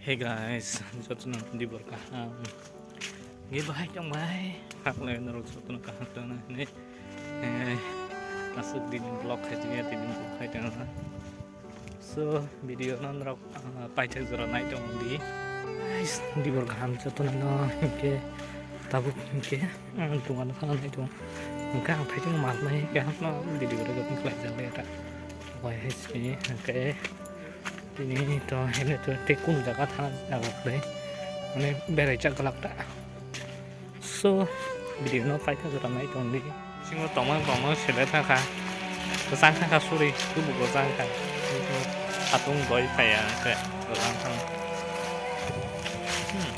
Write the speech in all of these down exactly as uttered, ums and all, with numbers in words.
Hey guys, jotono dibor kaham. Nge bahai tong bai. Haklai norok jotono kaham tong na hini. Eh, asuk din vlog khai tong ya, din vlog khai tong na. So, video no norok, ah, paithak jora nai tong di. Guys, dibor kaham jotono no hingke tabuk hingke, ah, tungan khana nai tong. Hingke ang phaitong mal mai kaham no video rega pung khlai jale ta. Wai hai sini hingke. Tini to hene to tei kunu jaga thang jaga kwrwi, mane beraijak glak ta. So, video no paitha jora nai tong di. Bisingo tongmang tongmang sele thangkha, kwchang thangkha suri, tubugo changkha. Hatung doi phaiya khe kwchang thang. Hmm.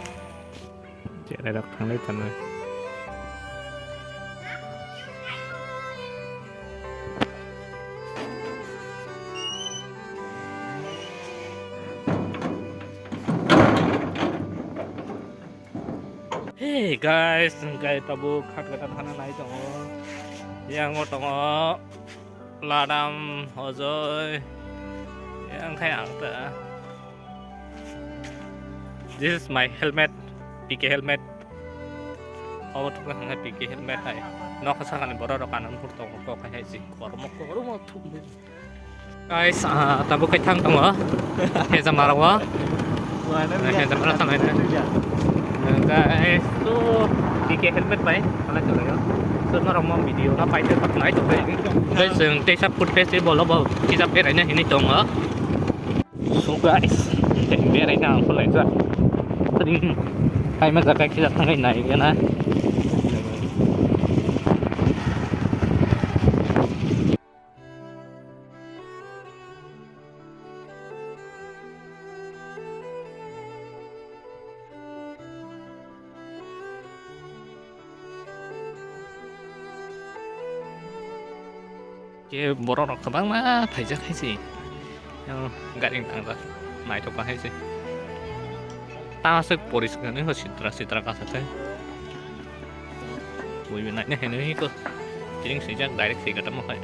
Cherai rok thanglai tongo. Hey guys, hwnkhe tabuk khat kata thana nai tongo. Yango tongo Ladam, Hojoi. Yang khai ang ta. This is my helmet, P K helmet. Obo thukna hwnka P K helmet hai. Nokha sakani borok rok kanang phur tongo kok hai hai si kormo kormo thuk. Guys, ah, tabuk kai thang tongo. Hejamara o. Hejamara thang hai. Guys, so P K helmet bai kala kala yo. So norok mo video na paite tak nai to. Guys, jeng Teisa Food Festival o bo kisa beraina hinwi tongo. So guys, beraina ang phalai jak. Tadi kaima jaga kisa thangai nai gana. Khe borok rok kwbangma phaijak hai se. Yang gari tangjak naithok hai se. Ta aswk poriskar ni ho sitra sitra kasa khe. Bui naina hino hiko. Tiring swijak direct swi gatamo hai.